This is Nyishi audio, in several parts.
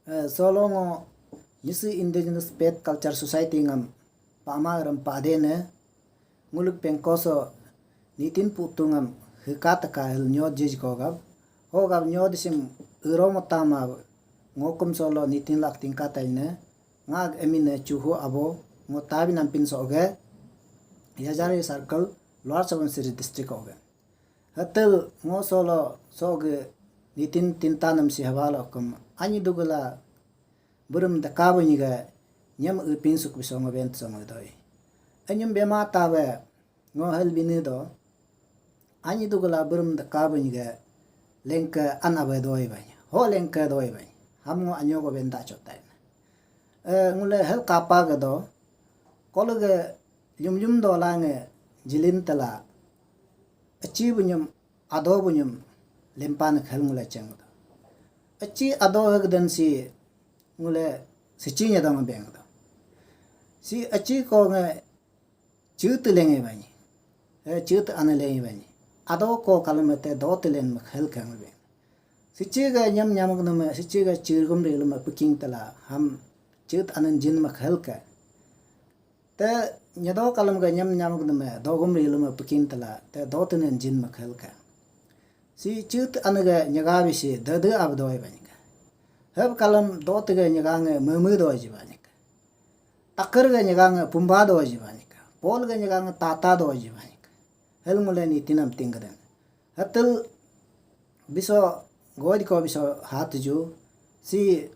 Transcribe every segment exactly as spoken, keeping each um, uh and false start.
Eh, solo ngo Nyishi Indigenous Faith Culture Society ngam pama ram pade ne nguluk pengkoso nitin putu ngam hika taka hel nyo jijko gab. Ho gab nyo disim uro motama ngokum solo nitin lak tingka taine ngag emine chuhu abo ngo tabi nampin soge Yajari Circle, Lower Subansiri District oge. Hatel ngo solo soge nitin tintanam si hawalo kum anyi dugula burum dakabu nyiga nyam upin suk bisongo bent songo doi. Anyum bema tawe ngo hel bini do anyi dugula burum dakabu nyiga lengke an awe doi bany. Ho lengke doi bany. Ham ngo anyo go benta chotai. Eh, ngule hel kapa ge do kolo ge yum yum do lange jilin tela achi bunyum ado bunyum limpan khel ngule cheng do. Achi ado hegden si ngule sichi nyadang beng do. Si achi ko nge chut lenge bani. Eh, chut ane lenge bani. Ado ko kalmete do telen mak hel kang beng. Sichi ga nyam nyamak nume, sichi ga chirgum rilum peking tela ham chut anan jin mak hel ka. Te nyado kalam ga nyam nyamak nume dogum rilum peking tela te do tenen jin mak hel ka. Si chut ane ga nyaga bisi dade ab doi bani ka. Heb kalam do te ga nyaga nge meme doi ji bani ka. Takar ga nyaga nge pumba doi ji bani ka. Pol ga nyaga nge tata doi ji bani ka. Hel ngule nitinam tinggaden. Hatel biso goi ko biso hat ju si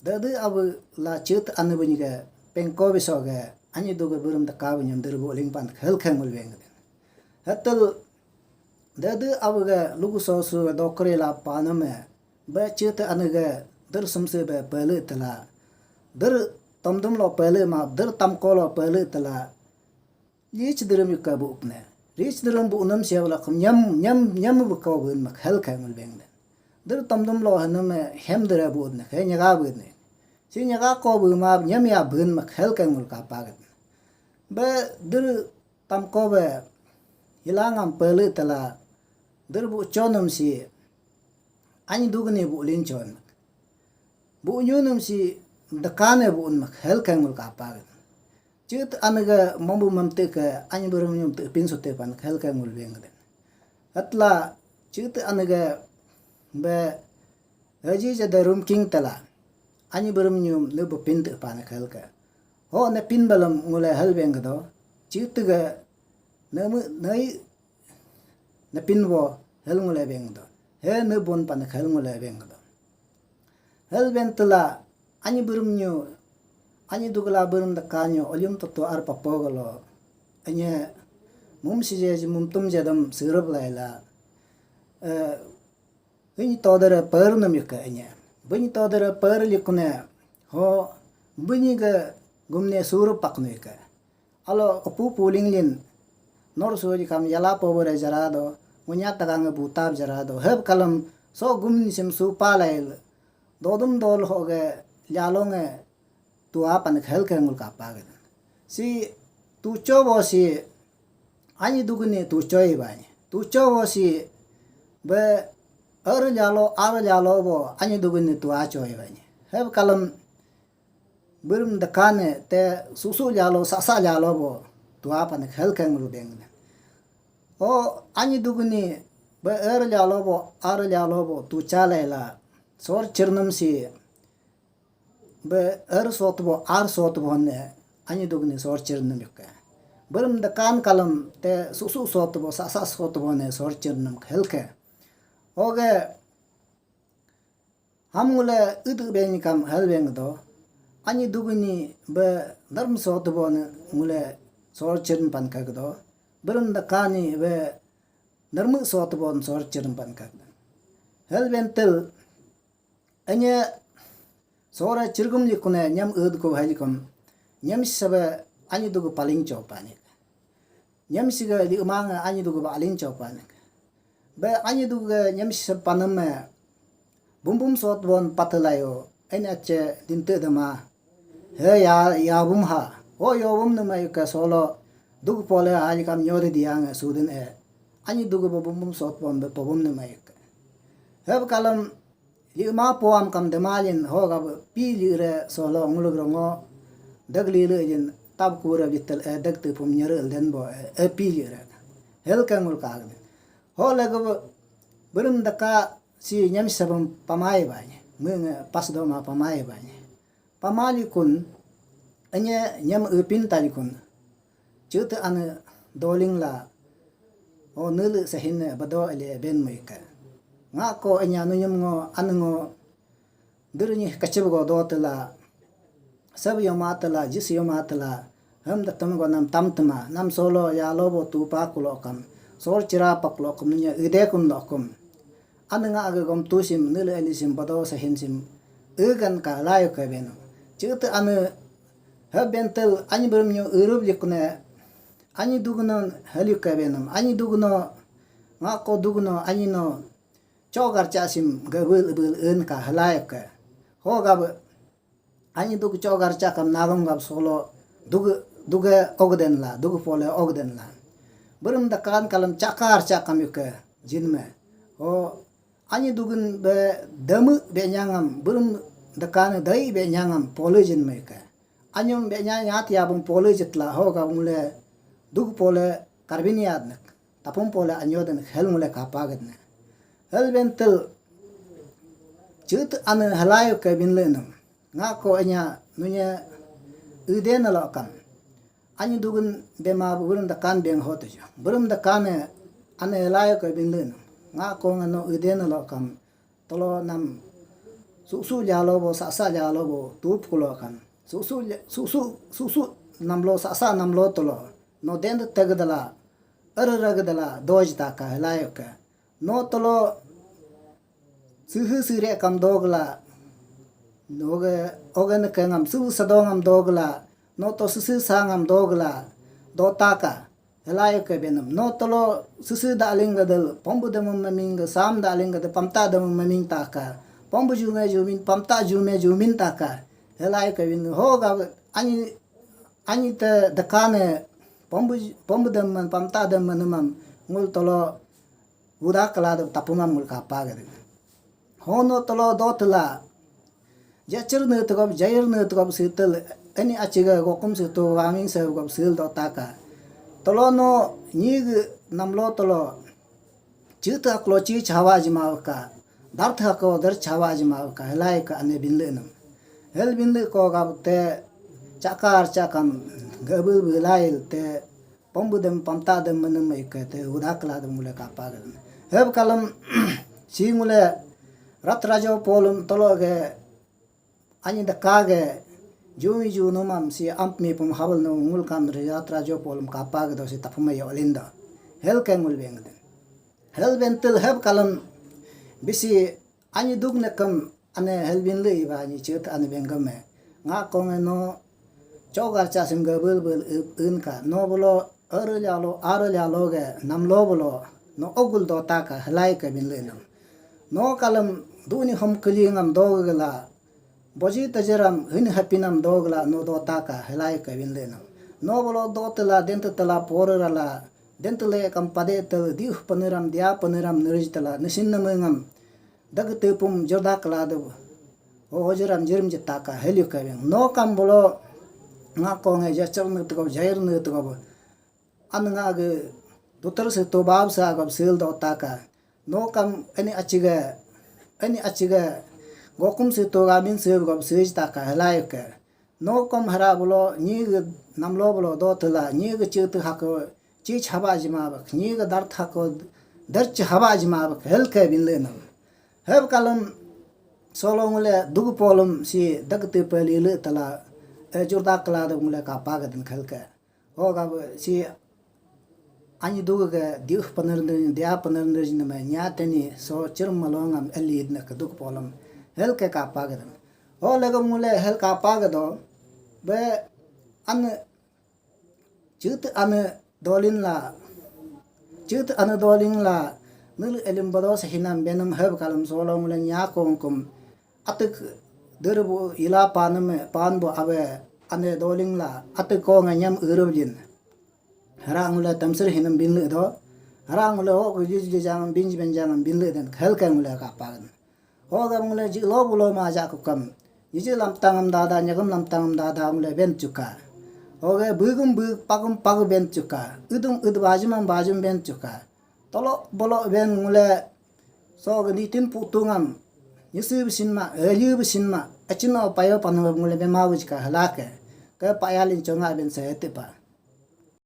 dade abu la chut ane bunyi ga pengko biso ga anyi duga burum dakabu nyam derbu lingpan hel khengul beng den. Hatel dade abu ga lugu so su dokre la paname ba chut ane ga der sumse ba pele tela der tomdum lo pele ma der tamko lo pele tela Rich drum yuka bu upne. Rich drum bu unam sia wala kum nyam, nyam, nyam bu kau bun mak hel kai ngul beng den. Dur tom dum lo hanam hem dura bu ne, he nyaga bu ne. Si nyaga ko bu ma nyam ya bun mak hel kai ngul ka pagat. Be dur tam ko be hilang am pele tela dur bu chonum si anyi dugni bu lin chon. Bu nyunum si dekane bu un mak hel kai ngul ka pagat. Chit anaga mambu mamte ke anyi barum nyum te pin sote pan khel ke ngul beng den. Atla chit anaga be haji jada rum king tala anyi barum nyum ne bu pin te pan khel ke. Ho ne pin balam ngule hel beng do. Chit ga ne mu nai ne pin bo hel ngule beng do. He ne bon pan khel ngule beng do. Hel bentela anyi burum nyu anyi dugla burum da kanyu olyum toto ar papo galo. Anya mum sije mum tum jedam sirap laila. Eh, ini todere per nam yuka anya. Bunyi todere per likune ho bunyi ga gumne suru paknu yuka. Alo opu puling lin nor suji kam yala pobore jarado, ngunya tagang butab jarado, heb kalam so gum nisim su palail, dodum dol hoge lyalonge tua pan khel ke ngul kapa ge. Si tucho bo si anyi dugni tucho ibani. Tucho bo si be ar lyalo ar lyalo bo anyi dugni tua cho ibani. Heb kalam Birum dekane te susu jalo sasa jalo bo tua pan khel keng ru deng ne. O anyi dugni be er jalo bo ar jalo bo tu chale la sor chirnam si be er sot bo ar sot bo ne anyi dugni sor chirnam yukke. Birum dekan kalam te susu sot bo sasa sot bo ne sor chirnam khel ke. Oge Ham ngule udu beng kam hel beng do. Anyi duguni be narm so tubo ne ngule sor chirin pan kak do. Berun da kani be narmu so tubo sor chirin pan kak do. Hel bentel anya sora chirgum likune nyam ud ko helikum nyam sabe anyi dugu paling chopani. Nyam siga li umang anyi dugu ba alin chopan. Be anyi dugu nyam sisa panam me bumbum sot bon patelayo en ache dinte dama. He ya ya bum ha. O yo bum nama yuka solo dugu pole aji kam nyori diang sudin e. Anyi dugu ba bumbum sot bon be pobum nama yuka. He kalam Li ma poam kam demalin ho gab pi li re solo ngulug rongo. Dag li le jin tab kura bitel e dag te pum nyere den bo e pi li re. Hel ke ngul ka. Ho le gab berum daka si nyam sabam pamai ba ni. Mung pas do ma pamai ba ni. Pamali kun anya nyam epin tali kun. Chete ane doling la o nele sahine bado ele ben mui ke. Nga ko anya nunyum ngo ane ngo derni kachib go do tela. Sab yoma tela jis yoma tela. Hem datam go nam tam tema nam solo ya lobo tupa kulo kam. Sol chira pak lo kam nunya ide kun lo kum. Ane nga aga gom tu sim nele eli sim bado sahin sim egan ka layo ke beno. Chete ane ha bentel ani berum nyu urup likune ani dugno helu ke benam ani dugno nga ko dugno ani no chogar cha sim gabul bul en ka halayo ke. Ho gab Ani dug chogar chakam nagam gab solo dug duge ogden la dug pole ogden la. Berum dakan kalam chakar chakam yuke jinme. O ani dugun be demu be nyangam berum dakan dai be nyangam pole jinme yuke. Anyum be nya nyat ya bung pole jitla ho gab ngule dug pole karbin yad nek. Tapum pole anyo den hel ngule kapa ged ne. Hel bentel chut ane halayo ke bin le nam. Nga ko anya nunya ude na lo kam. Ani dugun bema burum da kan beng ho tuju. Burum da kan ane layo ke bin len. Nga ko ngano ude na lo kam. Tolo nam su su jalo bo sa sa jalo bo tup kulo kan. Su su su su su su nam lo sa sa nam lo tolo. No den da tag dala. Ar rag dala doj ta ka layo ke. No tolo Suhu sire kam dogla. Noge ogen ke ngam suhu sadong am dogla. No to susu sang am dogla. Dotaka. Helai ke benam. No tolo susu daling gadel. Pombu demam maming ga sam daling gadel. Pamta demam maming taka. Pombu jume jumin pamta jume jumin taka. Helai ke ben ho ga ani ani te dekane pombu pombu demam pamta demam ngul tolo Uda kala da tapumam ngul kapa gade. Hono tolo do tela. Jachir ne tukop jair ne tukop sitel. Ani achiga gokum situ waming se gop sil do taka. Tolo no nyig namlo tolo. Chita klo chi chawa jima ka. Dar tha ko dar chawa jima ka. Helai ka ane binle nam. Hel binle ko gab te chakar chakam gabul bulail te Pambudam pamtadam manam ike te uda kaladam ngule kapa gadam. Heb kalam si ngule rat rajo polum tolo ge ani daka ge jumi junumam si amp mi pum habal no ngul kam rat rajo polum kapa gado si tapuma yo lindo. Hel ke ngul beng den. Hel bentel heb kalam bisi ani duk ne kam Ane helbin le iba ni chit ane bengam me. Nga kong no chogar chasim ga bul bul un ka no bolo ar lalo ar lalo ge nam lo bolo no ogul do ta ka helai ke bin le nam. No kalam duni hom kali ngam do gala boji tajaram hin hapinam do gala no do ta ka helai ke bin le nam. No bolo do tela den tela por la den le kam pade tel diu paneram dia paneram nirij tela nisin nam ngam. Dag tepum jorda kala de. O ojeram jerim jetaka helu kaweng. No kam bolo nga kong e jachar ne tuko jair ne tuko. An nga ge dutar se to bab sa agab sil do taka. No kam ani achiga ani achiga gokum se to gamin se gab se taka helai ke. No kom hara bolo nyi ge namlo bolo do tela nyi ge chi tu hako chi chaba jima bak nyi ge dar hako dar chi haba jima bak hel ke bin le nam. Heb kalam solo ngule dug polum si dag te peli le tela e jurda kala de ngule kapa ga din khel ke. Ho ga si Ani duga ga diuh panar nir dia panar nir nama nya tani so chir malongam elid na kaduk polam hel ke kapa gadam. Ho legam ngule hel kapa gado be an chit an dolin la chit an dolin la nil elim bado sahinam benam heb kalam solo ngule nya kongkum Atuk derbu ila paname panbu awe ane doling la atuk ko nganyam urul jin. Hara ngule tamsir hinam bin le do. Hara ngule ho kuji jang bin ben jang bin le den hel ka ngule ka pagan. Hoga ngule ji lo bulo ma ja kukam. Yiji lamtangam dada, nyagam lamtangam dada ngule ben chuka. Hoga bugum bug, pagum pagu ben chuka. Udum ud, bajumam bajum ben chuka. Tolo bolo ben ngule so gani tin putungam. Yisi bisin ma, yu bisin ma. Achino payo panu ngule bema wujka halake. Ke payalin chonga ben se tipa.